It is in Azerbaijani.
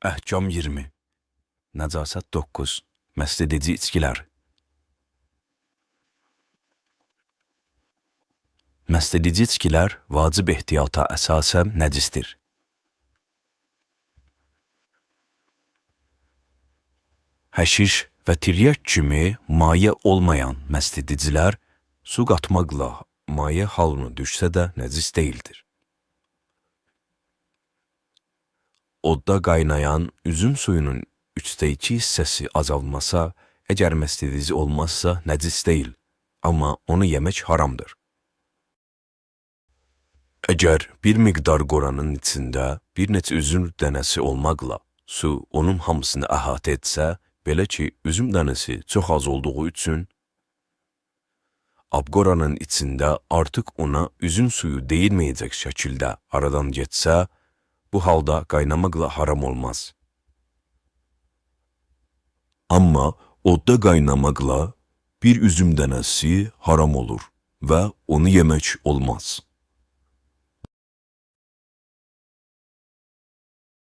Əhkam 20. Nəcasət 9. Məst edici içkilər. Məst edici içkilər vacib ehtiyata əsasən nəcisdir. Həşiş və tiryək kimi maye olmayan məst edicilər su qatmaqla maye halına düşsə də nəcis deyildir. Odda qaynayan üzüm suyunun 2/3 hissəsi azalmasa, əgər məst edici olmazsa nəcis deyil, amma onu yemək haramdır. Əgər bir miqdar qoranın içində bir neçə üzüm dənəsi olmaqla su onun hamısını əhatə etsə, belə ki, üzüm dənəsi çox az olduğu üçün abqoranın içində artıq ona üzüm suyu deyilməyəcək şəkildə aradan getsə, bu halda qaynamaqla haram olmaz. Amma odda qaynamaqla bir üzüm dənəsi haram olur və onu yemək olmaz.